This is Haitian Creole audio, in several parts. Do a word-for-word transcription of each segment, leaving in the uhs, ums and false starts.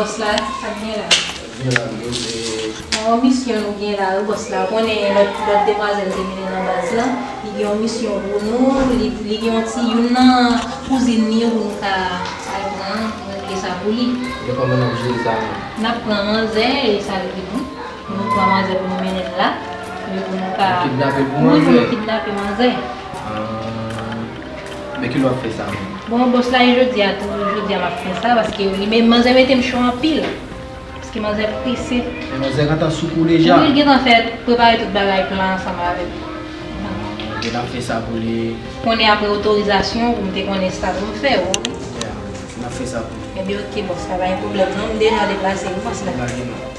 Bòs la, sa k gen la? Gen la, m poze. Yon misyon nou gen la, wi, bòs la. Ou konnen lòt, lòt demwazèl te mennen nan baz la. Li gen yon misyon pou nou. Li, li gen yon ti youn nan kouzin li yo pou nou ka al pran, nou regle sa pou li. Men kòman n ap jere sa menm? N ap pran manzè, e sa l di nou. Nou pran manzè pou nou mennen l la. Epi pou nou ka. Nou kidnape l pou manzè? Wi, pou nou kidnape manzè. Ah. Men kilè w ap fè sa menm? Bon, bòs la, e jodi a tou, jodi a m ap fè sa, paske li, men manzè mete m cho anpil. Paske manzè prese. Men manzè gentan sou kou deja. Wi, l gentan fè, prepare tout bagay, plan ansanm avèk. Gentan fè sa pou li. Konnen apre otorizasyon, pou m te konnen sa pou m fè, wi. Yeah, n ap fè sa pou li. Ebyen, oke, bòs la, pa gen pwoblèm, non, m deja deplase, wi, bòs la. Pa gen non.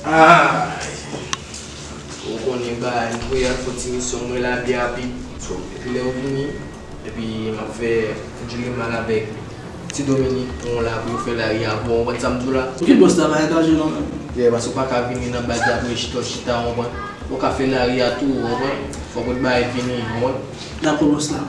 Ay! Ou konnen bagay, m voye al fè ti misyon mwen la byen rapid. So, epi lè yo vini, epi m ap fè Djoulimar avèk Ti Dominik pran w la pou yo fè lari a pou w konprann sa m di w la. Oke, bòs la, pa gen danje non, menm. Yeah, paske w pa ka vini nan baz la pou yo chita, w chita, w konprann. Ou ka fè lari a tou, w konprann. Fòk ou t bagay vini, w konprann. Dakò, bòs la.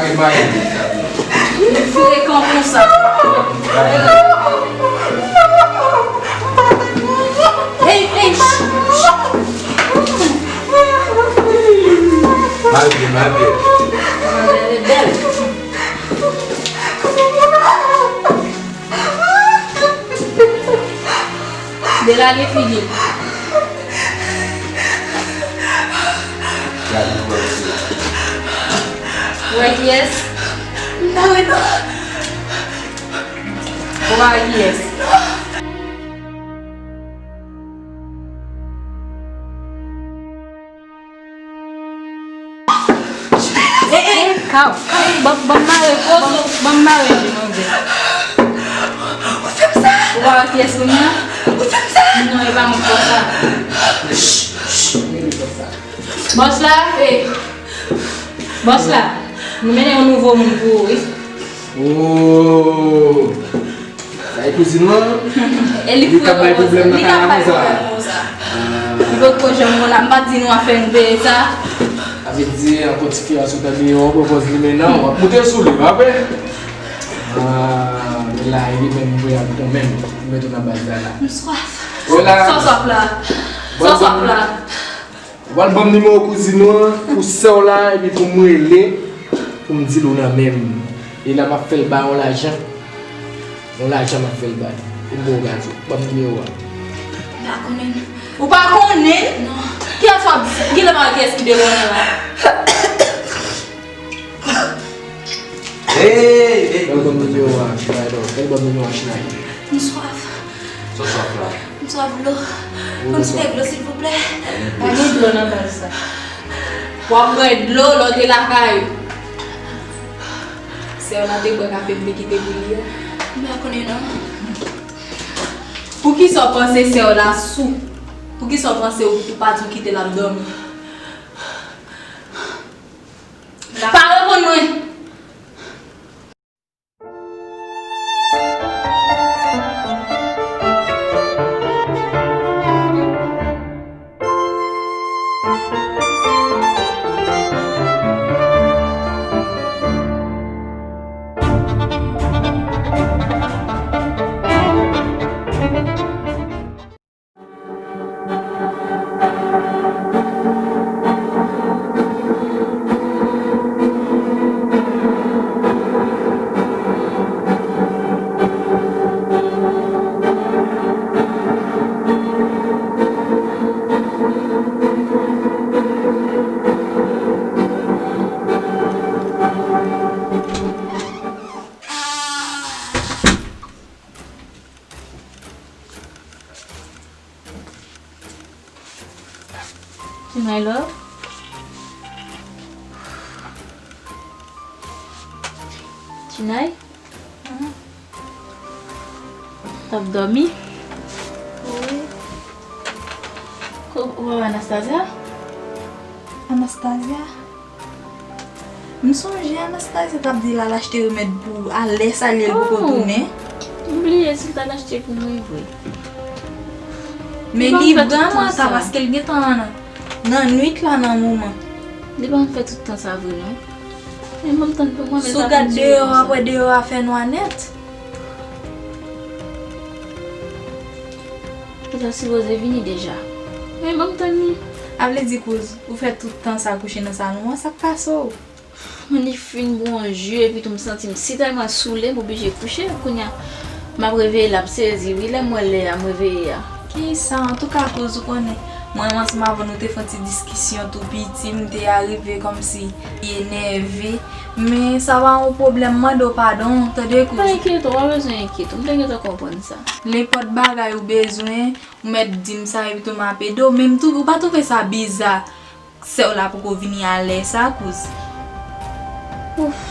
Ay, bay. Li frekan konsa. Ey, ey, ch, ch. Mal byen, mal byen. Manzè rebèl. Delage figi l. Ou wè kiyès? M pa wè non. Ou pa wè kiyès? E, e, kaw. Ban, ban m mare, ban, ban m mare li, manzè. Ou fè m sa? Ou pa wè kiyès kounye a? Ou fè m sa? Non, e pa mwen k fè w sa. Bòs la, e. Bòs la, nou mennen yon nouvo moun pou ou, wi. Oh! Sa e kouzin ou an? E li k ap bay pwoblèm nan kay la konsa. Li potko janm konn la, m pa t di nou afè n peye sa. Sa vle di, ankò ti fi a sot an deyò, w pran pòz li men nan, w ap moute sou li, pa vre? Ah, men la, e li menm m voye al kanmenm, m mete w nan baz la la. M swaf. Sa w swaf la? Sa w swaf la? Ou pral ban m nimewo kouzin ou an pou sè w la, epi pou m rele, pou m di l ou nan men m. E la m ap fè l bay yon lajan. Yon lajan m ap fè l bay. Pou m ba w gaz ou. Ban m nimewo a. M pa konnen l. Ou pa konnen l? Non. Kiyès w ap di sa? Genlè pa wè kiyès ki devan w la. Hey, hey. Fè l ban m nimewo a, Chinay, non. Fè l ban m nimewo a, Chinay. M swaf. Sa w swaf la? M swaf dlo. Ban m ti pè dlo, silvouplè. Pa gen dlo nan baz sa. W ap bwè dlo lè w te lakay ou. Sè w la te bwè kafe m te kite pou li a. M pa konnen non. Poukisa w panse sè w la sou? Poukisa w panse ou, ou pa di w kite l ap dòmi? Pa reponn mwen! Tinay love. Tinay? T ap dòmi? Wi. Ko-, ou wè Anastasia? Anastasia? M sonje Anastasia t ap di l al achte remèd pou alè sa li poko tounen. M bliye si l t al achte pou mwen vre. Men li vrèman ta, paske l gentan nan nwit la nan moman. Li pa konn fè tout tan sa vre non. Men ban m tann pou mwen, men l pa konn di mwen konsa. Si w gad deyò a, w ap wè deyò a fè nwa nèt. Li ta sipoze vini deja. Men ban m tann li. A vle di kouz, ou fè tout tan sa kouche nan salon an, sa k pase w? Mwen li fin bon jou, epi tou m santi m si tèlman soule, m oblije kouche. Kounye a, m ap reveye l ap sezi, wi, lè m wè lè a, m reveye a. Kisa? Antouka, kouz, ou konnen, mwen ansanm avè w, nou te fè yon ti diskisyon tou piti, m te arive kòmsi enève. Men sa pa yon pwoblèm, mande w padon, tande, kouz. Pa enkyete w, pa bezwen enkyete w, m te gentan konprann sa. Nenpòt bagay ou bezwen, ou mèt di m sa, epi tou m ap ede w. Men m twouve, ou pa twouve sa biza? Sè w la poko vini alè sa, kouz. Ouf.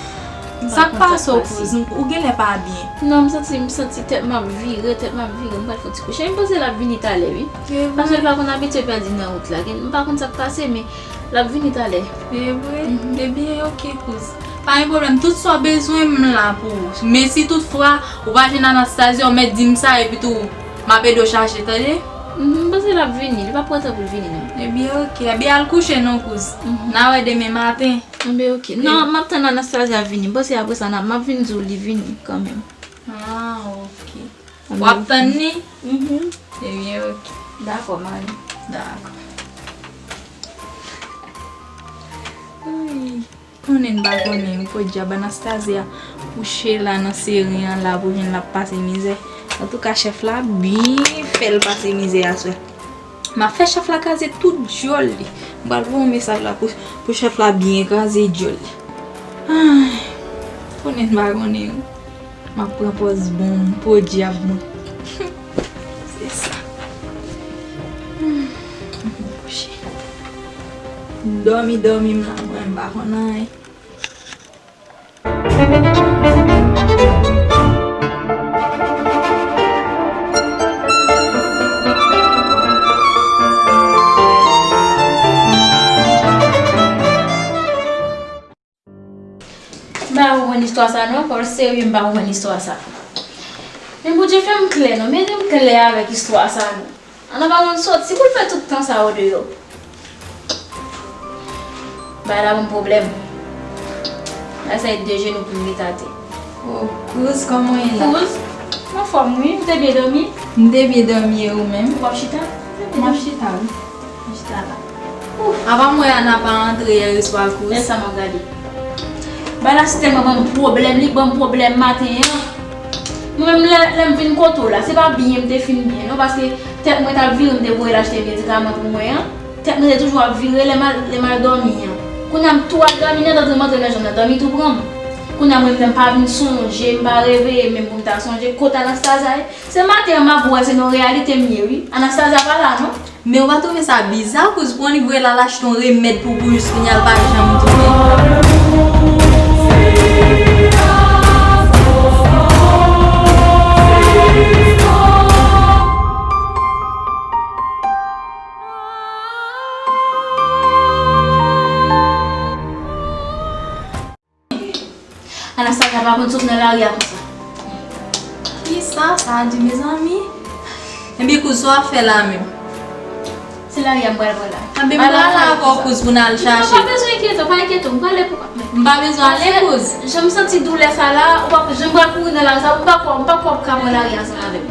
Sa k pase w, kouz? Ou genlè pa byen. Non, m santi, m santi tèt m ap vire, tèt m ap vire, m pral fè yon ti kouche. M panse l ap vini talè, wi. Paske l pa konn abitye pèdi nan wout la. M pa konn sa k pase, men l ap vini talè. E vre? Ebyen, oke, kouz. Pa gen pwoblèm. Tout sa w bezwen, m la pou ou. Men si toutfwa ou pa jwenn Anastasia, ou mèt di m sa, epi tou, m ap ede w chache, tande? M panse l ap vini. Li p ap pran tan pou l vini, non. Ebyen, oke. Ebyen, al kouche non, kouz. N a wè demen maten. Ebyen, oke. Non, m ap tann Anastasia vini. M panse apre sa, n a, m ap vin di w li vini kanmenm. Ah, oke. W ap tann li? Ebyen, oke. Dakò, m ale. Dakò. Wi. Konnen m pa konnen, podyab Anastasia kouche la nan seren an la pou jwenn l ap pase mizè. Antouka, chèf la byen fè l pase mizè aswè. M ap fè chèf la kraze tout djòl li. M pral voye yon mesaj la pou, pou chèf la byen kraze djòl li. Ay, konnen m pa konnen. M ap pran pòz bon, podyab mwen. Se sa. Hmm, m kouche. Dòmi, dòmi m la, mwen m pa konn anyen. M pa konprann istwa sa non, pawòl serye m pa konprann istwa sa. Men Bondye fè m klè non, men ede m klè avèk istwa sa non. Ana pa konn soti pou l fè tout tan sa yo deyò. Bagay la ban m pwoblèm. Bagay sa e de jenou pou m ret atè. Oh, Kouz, kòman w ye la? Kouz, m anfòm wi, ou te byen dòmi? M te byen dòmi, e ou menm? Ou ap chita? M ap chita wi. Chita la. Apa m wè Ana pa antre yè swa, Kouz? E sa m ap gade. Bagay la si tèlman ban m pwoblèm, li ban m pwoblèm maten an. Mwen menm lè, lè m vin kote w la, se pa byen m te fin byen non, paske tèt mwen t ap vire, m te voye l achte medikaman pou mwen an. Tèt mwen te toujou ap vire lè m al, lè m al dòmi an. Kounye a m tou al dòmi, nan tan m antre nan chanm nan, dòmi tou pran m. Kounye a mwen menm m pa vin sonje, m pa reveye menm pou m ta sonje kote Anastasia ye. Se maten an m ap wè se nan yon reyalite m ye wi. Anastasia pa la non. Men ou pa twouve sa biza, kouz, pou annik voye l al achte yon remèd pou, pou jis kounye a l pa janm tounen? Lari a konsa. Kisa sa a di, mezanmi? Ebyen, kouz, sa w ap fè la menm? Se lari a m pral pran la. Anben, m pral la avè w, kouz, pou n al chache. Non, pa bezwen enkyete w, pa enkyete w, m prale pou kont mwen. M pa bezwen ale, kouz? Jan m santi doulè sa la, ou pa, jan m pral kouri nan lari sa, m pa kwè, m pa kwè w ap ka pran lari a ansanm avè m.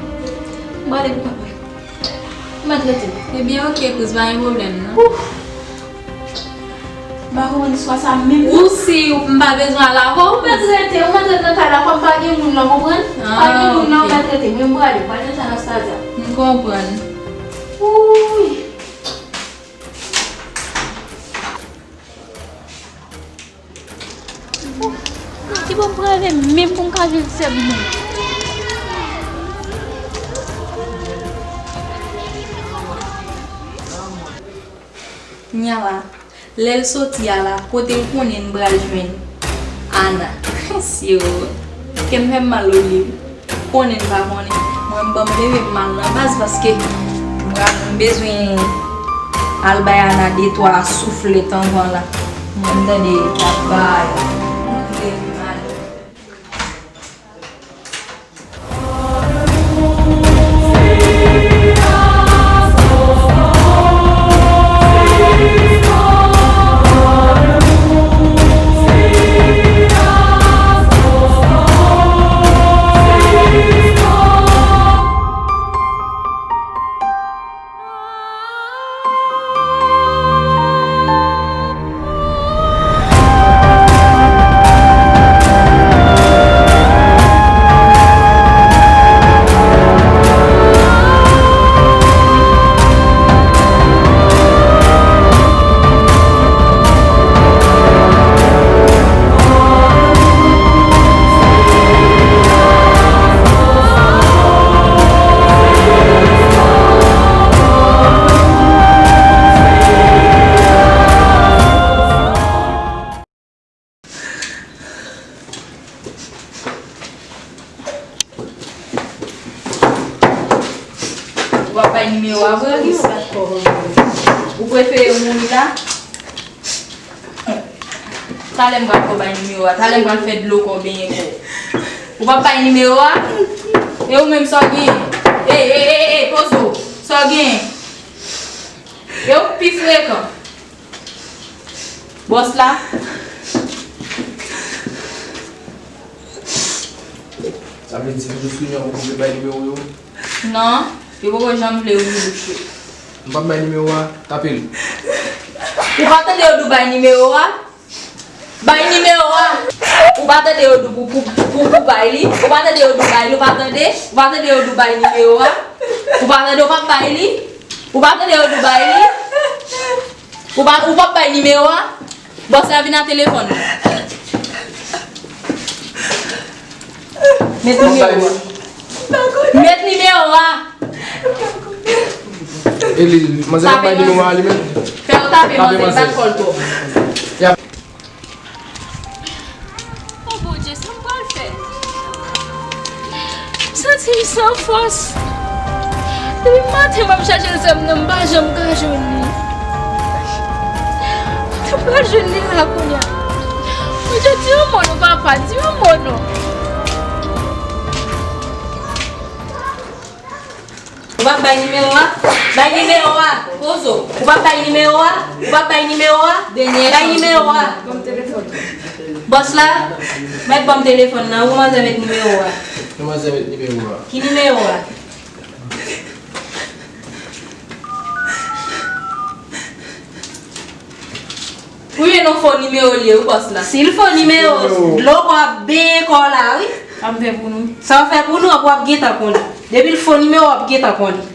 M prale pou kont mwen. Ou mèt rete. Ebyen, oke, kouz, pa gen pwoblèm, non. Ouf! M pa konprann istwa sa menm. Ou si m pa bezwen al avè w? Ou mèt rete, ou mèt rete nan kay la, kòm pa gen moun nan, konprann? Pa gen moun nan, ou mèt rete. Mwen, m prale, m prale chèche Anastasia. M konprann. Wouy! Ki bò m prale menm pou m ka jwenn sè m nan? Kounya la, lè l soti a la, kote l konnen n pral jwenn Ana? Sye o, kè m fè m mal wi. Konnen n pa konnen. Mwen, m ban m leve m al nan baz paske m pral, m bezwen al bay Ana de twa souflèt anvan la. Mwen, m tande y ap bay. M leve m ale. Ou ap bay nimewo a vre, Gis? Ou prefere mouri la? Talè m pral fè w bay nimewo a. Talè m pral fè dlo kò w benyen kò w. Ou p ap bay nimewo a? E ou menm, sa w genyen? Ey, ey, ey, ey, poze w. Sa w genyen? E ou k pi frekan. Bòs la. Sa vle di, nou sou yon ou vle bay nimewo yo? Non, yo poko janm vle ouvri bouch yo. M p ap bay nimewo a, tape l. Ou pa tande yo di w bay nimewo a? Bay nimewo a! Ou pa tande yo di w pou, pou, pou, pou bay li? Ou pa tande yo di w bay li? Ou pa tande? Ou pa tande yo di w bay nimewo a? Ou pa tande, ou p ap bay li? Ou pa tande yo di w bay li? Ou pa, ou p ap bay nimewo a? Bòs la vin a telefòn. Met nimewo a. Met nimewo a. E li, manzè pa bay nimewo a li menm? Fè yo tape manzè, bat kò l twòp. O Bondye, sa m pral fè? M santi m san fòs. Depi maten m ap chache sè m nan, m pa janm ka jwenn li. Kote m pral jwenn li la kounye a? Bondye, di yon mo non, papa, di yon mo non. Ou p ap bay nimewo a? Bay nimewo a! Poze w! Ou p ap bay nimewo a? Ou p ap bay nimewo a? Bay nimewo a! Bòs la, mèt ban m telefòn nan. Ou manzè met nimewo a? Ou manzè met nimewo a? Ki nimewo a? Ou jwenn yon fo nimewo li ye wi, bòs la. Si l fo nimewo, dlo kò ap benyen kò w la wi. Sa m fè pou nou? Sa w fè pou nou, w ap gentan konnen. Depi l fo nimewo, w ap gentan konnen.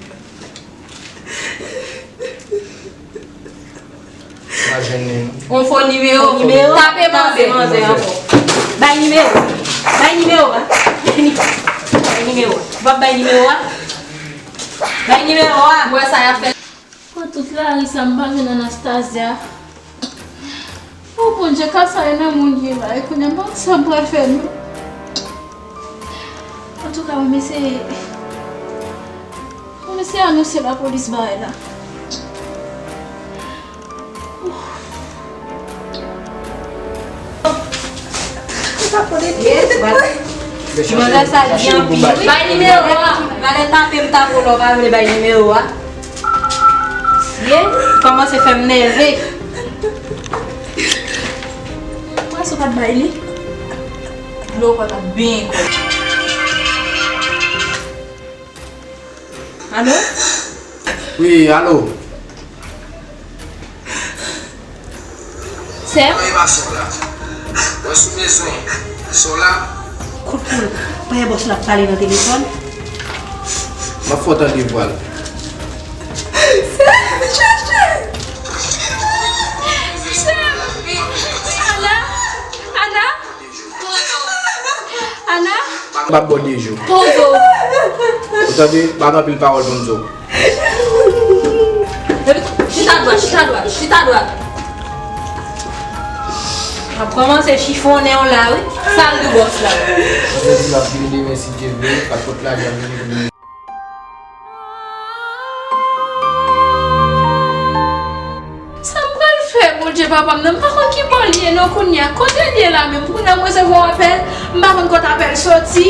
Pa jwenn li non. On fo nimewo. Fo nimewo. Tape manzè. Tape manzè ankò. Bay nimewo. Bay nimewo a. Bay nimewo a. Bay nimewo a. Bay nimewo a. Ou wè sa y ap fè? Pran tout lari sa, m pa jwenn Anastasia. O Bondye, ka sa e nan moun li la, e kounye a m pa konn sa m pral fè non. Antouka, mwen eseye, mwen eseye anonse lapolis bagay la. Ou pa konnen ki kote pou Manzè sa di anpil, wi. Bay nimewo a. Valè tape m tape w la, w pa vle bay nimewo a. Ye, kòmanse fè m nève. Pwasou pa t bay li. Dlo kò t ap benyen kò. Alo? Wi, alo. Sè? Mwen e pa sè w la. Mwen sou bezwen sè w la. Kout poul. Panyè bòs la ap pale nan telefòn. M ap fè w tande vwa l. Sè, vin chache. Sè, vin. Ana, Ana. Ana. M ap ba w de jou. Pozo. Ou tande? Pa gen anpil pawòl pou m di w. Chita dwat, chita dwat, chita dwat. W ap kòmanse chifonnen w la, wi. Sal di bòs la. Mwen di l ap vini demen si Dye vle, pa t pot lajan vini pou li. Sa m pral fè, Bondye papa m nan, m pa konn ki bò l ye non kounye a. Kote l ye la menm? Pou kounye a m resevwa w apèl, m pa konn kote apèl soti.